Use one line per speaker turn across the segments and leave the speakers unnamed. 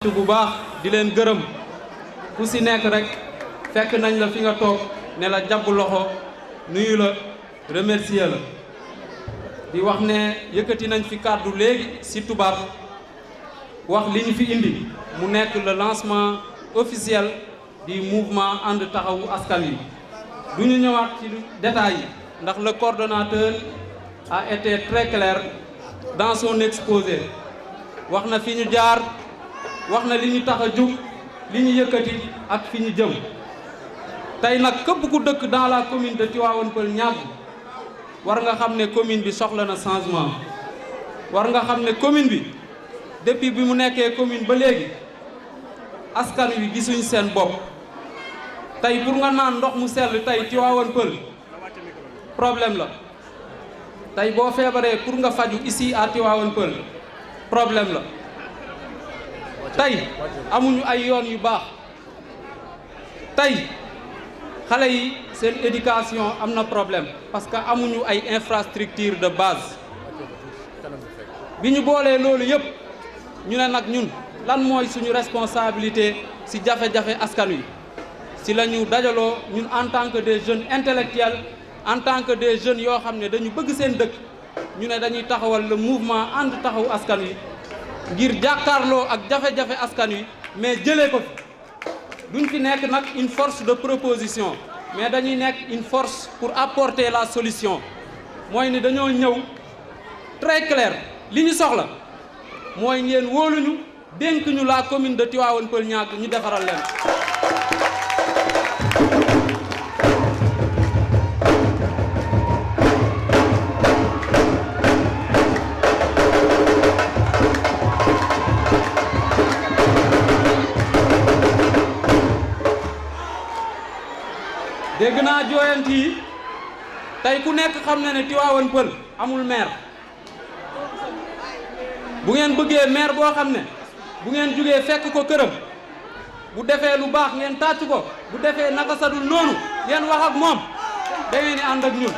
bu baax di leen gërëm ku si nekk rek fekk nañ la fi nga toog ne la jàpp loxo nuyu la remercier la di wax ne yëkkati nañ fi kàddu léegi si tubaab wax li ñu fi indi mu nekk le lancement officiel du mouvement ànd taxawu askan wi du ñu ñëwaat ci détails yi ndax le coordonnateur a été très clair dans son exposé wax na fi ñu jaar wax na li ñu tax a jóg li ñu yëkkati ak fi ñu jëm tey nag képp ku dëkk dans la commune de Tivaouane Peulh Niaga war nga xam ne commune bi soxla na changement war nga xam ne commune bi depuis bi mu nekkee commune ba léegi askan wi gisuñ seen bopp tey pour nga naan ndox mu sell tey Tivaouane Peulh problème la tey boo feebaree pour nga faju ici à Tivaouane Peulh problème la tey amuñu ay yoon yu baax tey xale yi seen éducation am na problème parce que amuñu ay infrastructure de base bi ñu boolee loolu yëpp ñu ne nag ñun lan mooy suñu responsabilité ci jafe-jafe askan wi ci la ñu dajaloo ñun en tant que des jeunes intellectuels en tant que des jeunes yoo xam ne dañu bëgg seen dëkk ñu ne dañuy taxawal le mouvement ànd taxawu askan wi ngir jàkkaarloo ak jafe-jafe askan wi mais jëlee ko fi duñ fi nekk nag une force de proposition mais dañuy nekk une force pour apporter la solution mooy ni dañoo ñëw très clair li ñu soxla mooy ngeen wóoluñu dénk ñu la commune de Tivaouane Peulh Niaga ñu defaral leen. dégg naa jooyant yi tey ku nekk xam na ne Tivaouane Peulh amul maire bu ngeen bëggee maire boo xam ne bu ngeen jugee fekk ko këram bu defee lu baax ngeen tàcc ko bu defee naka sadul noonu ngeen wax ak moom da ngeen di ànd ak ñun.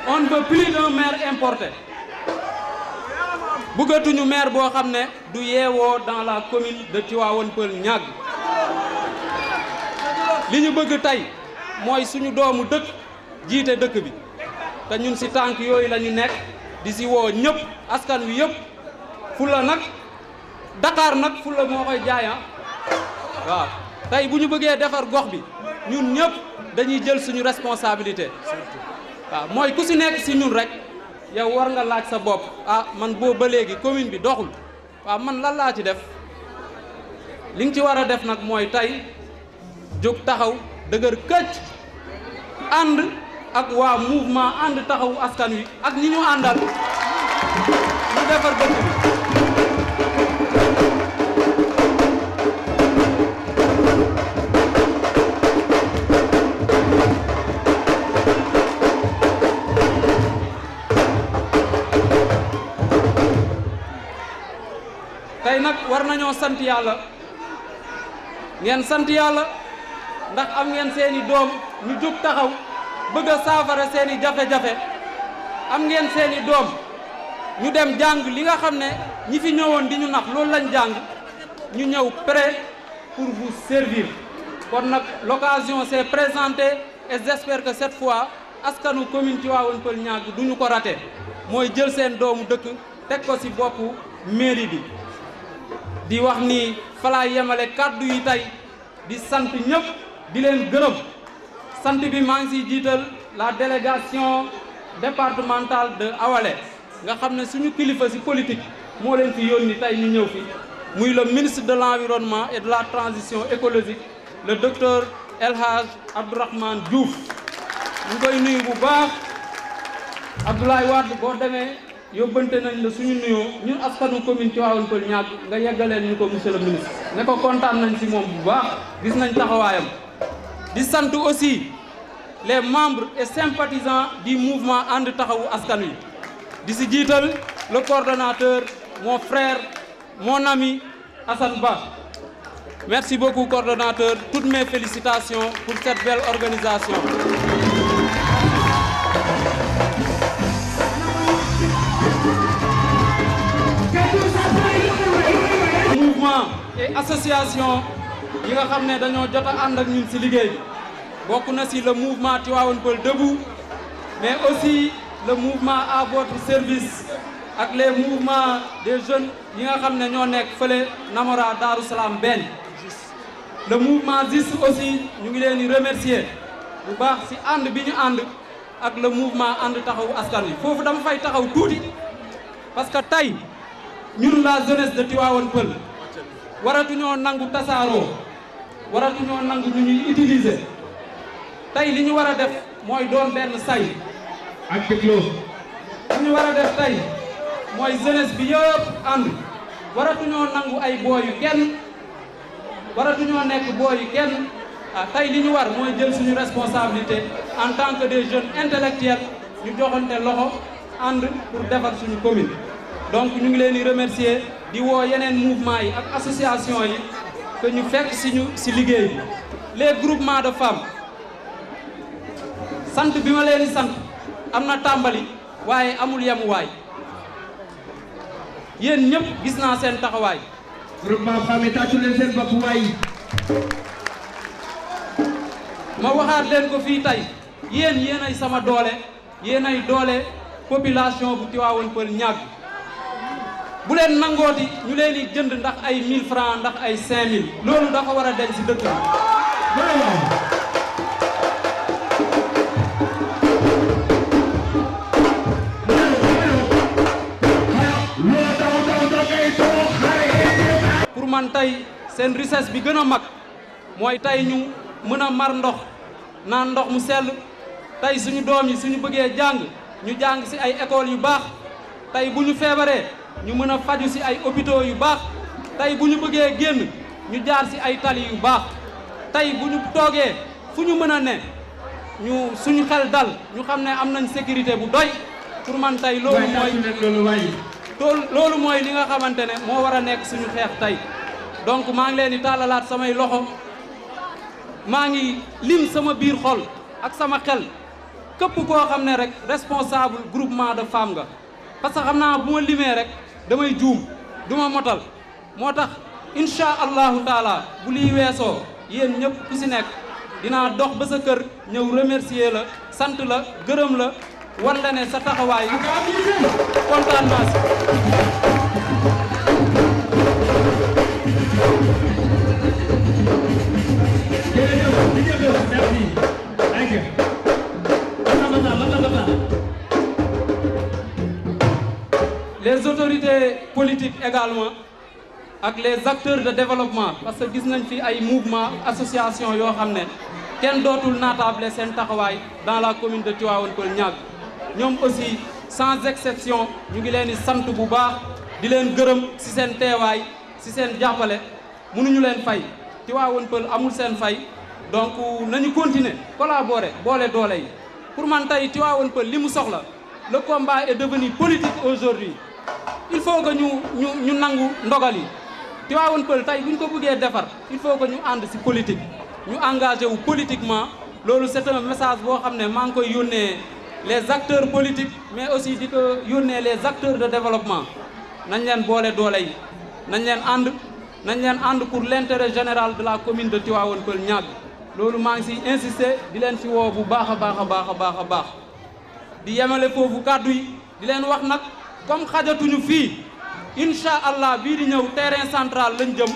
on ne veut plus d'un maire importé. bëggatuñu maire boo xam ne du yeewoo dans la commune de Tivaouane Peulh Niaga li ñu bëgg tey mooy suñu doomu dëkk jiite dëkk bi te ñun ci tànk yooyu la ñu nekk di ci woo ñëpp askan wi yëpp fulla nag Dakar nag fulla moo koy jaay waaw tey bu ñu bëggee defar gox bi ñun ñëpp dañuy jël suñu responsabilité waaw mooy ku ci nekk ci ñun rek yow war nga laaj sa bopp ah man boobu ba léegi commune bi doxul waaw man lan laa ci def li nga ci war a def nag mooy tey jóg taxaw dëgër këcc ànd ak waa mouvement ànd taxawu askan wi ak ñi ñu àndal ñu defar dëkk bi. tey nag war nañoo sant yàlla ngeen sant yàlla ndax am ngeen seeni doom ñu jóg taxaw bëgg a saafara seeni jafe-jafe am ngeen seeni doom ñu dem jàng li nga xam ne ñi fi ñëwoon di ñu nax loolu lañ jàng ñu ñëw prêt pour vous servir kon nag l'occasion s'est présentée et j'espère que cette fois askanu commune Tivaouane Peulh Niaga du ñu ko raté mooy jël seen doomu dëkk teg ko ci boppu mairie bi. di wax ni falaa yemale kàddu yi tey di sant ñëpp di leen gërëm sant bi maa ngi siy jiital la délégation départementale de Awalé nga xam ne suñu kilifa ci politique moo leen fi yónni tey ñu ñëw fi muy le ministre de l'environnement et de la transition écologique le docteur El Hadj Abdourahmane Diouf ñu koy nuyu bu baax Abdoulaye Wade boo demee yóbbante nañ la suñu nuyoo ñun askanu commune Tivaouane Peulh Niaga nga yeggaleel ñu ko monsieur le ministre ne ko kontaan nañ ci moom bu baax gis nañ taxawaayam di sant aussi les membres et sympathisants du mouvement ànd taxawu askan wi di ci jiital le coordonnateur mon frère mon ami Assane Ba merci beaucoup coordonnateur toutes mes félicitations pour cette belle organisation. association yi nga xam ne dañoo jot a ànd ak ñun ci liggéey bi bokk na ci le mouvement Tivaouane Peulh debout mais aussi le mouvement à votre service ak les mouvements des jeunes yi nga xam ne ñoo nekk fële Namora Darou Salam Beñ le mouvement GIS aussi ñu ngi leen di remercier bu baax ci ànd bi ñu ànd ak le mouvement ànd taxawu askan wi foofu dama fay taxaw tuuti parce que tey ñun la jeunesse de Tivaouane Peulh waratuñoo nangu tasaaroo waratuñoo nangu ñu ñuy utiliser tey li ñu war a def mooy doon benn say
ak dégloo
li ñu war a def tey mooy jeunesse bi yëpp ànd waratuñoo nangu ay booyu kenn waratuñoo nekk booyu kenn tey li ñu war mooy jël suñu responsabilité en tant que des jeunes intellectuels ñu joxante loxo ànd pour defar suñu commune donc ñu ngi leen di remercier di woo yeneen mouvement yi ak association yi que ñu fekk si ñu si liggéey bi les groupements de femmes sant bi ma leen di sant am na tàmbali waaye amul yemuwaay yéen ñëpp gis naa seen taxawaay.
groupement femmes yi tàccu leen seen bopp waay.
ma waxaat leen ko fii tey yéen ay sama doole yéen ay doole population bu Tivaouane Peulh ñàgg bu leen nangooti ñu leen di jënd ndax ay 1000 francs ndax ay 5000 loolu dafa war a denc si dëkk bi. pour man tey seen richesse bi gën a mag mooy tey ñu mën a mar ndox naan ndox mu sell tey suñu doom yi suñu bëggee jàng ñu jàng ci ay écoles yu baax tey bu ñu feebaree ñu mën a faju ci ay hôpitaux yu baax tey bu ñu bëggee génn ñu jaar ci ay tali yu baax tey bu ñu toogee fu ñu mën a ne ñu suñu xel dal ñu xam ne am nañ sécurité bu doy pour man tey loolu mooy li nga xamante ne moo war a nekk suñu xeex tey donc maa ngi leen di tàllalaat samay loxo maa ngi lim sama biir xol ak sama xel képp koo xam ne rek responsable groupement de femmes nga parce que xam naa bu ma limee rek damay juum du ma motal moo tax incha allahu taala bu liy weesoo yéen ñëpp ku si nekk dinaa dox ba sa kër ñëw remercier la sant la gërëm la wan la ne sa taxawaay kontaan naa si. Les autorités politiques également ak les acteurs de développement parce que gis nañ fi ay mouvement association yoo xam ne kenn dootul naatable seen taxawaay dans la commune de Tivaouane Peulh Niague ñoom aussi sans exception ñu ngi leen di sant bu baax di leen gërëm ci seen teewaay ci seen jàppale mënuñu leen fay Tivaouane Peulh amul seen fay donc nañu continuer collaborer boole doole yi pour man tey Tivaouane Peulh li mu soxla le combat est devenu politique aujourd'hui il faut que ñu nangu ndogal yi Tivaouane Peulh tey bu ñu ko bëggee defar il faut que ñu ànd ci politique ñu engagé wu politiquement loolu c'est un message boo xam ne maa ngi koy yónnee les acteurs politiques mais aussi di ko yónnee les acteurs de développement nañ leen boole doole yi nañ leen ànd pour l'intérêt général de la commune de Tivaouane Peulh Niague loolu maa ngi ci insister di leen ci woo bu baax a baax a baax a baax a baax di yemale foofu kàddu yi di leen wax nag comme xajatuñu fii incha allah bii di ñëw terrain central lañ jëm.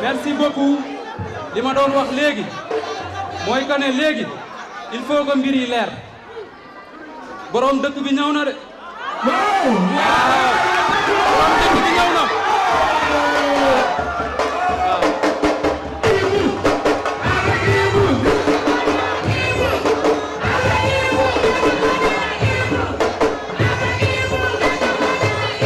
merci beaucoup li ma doon wax léegi mooy que ne léegi il faut que mbir yi leer borom dëkk bi ñëw na de. waaw borom dëkk bi ñëw na.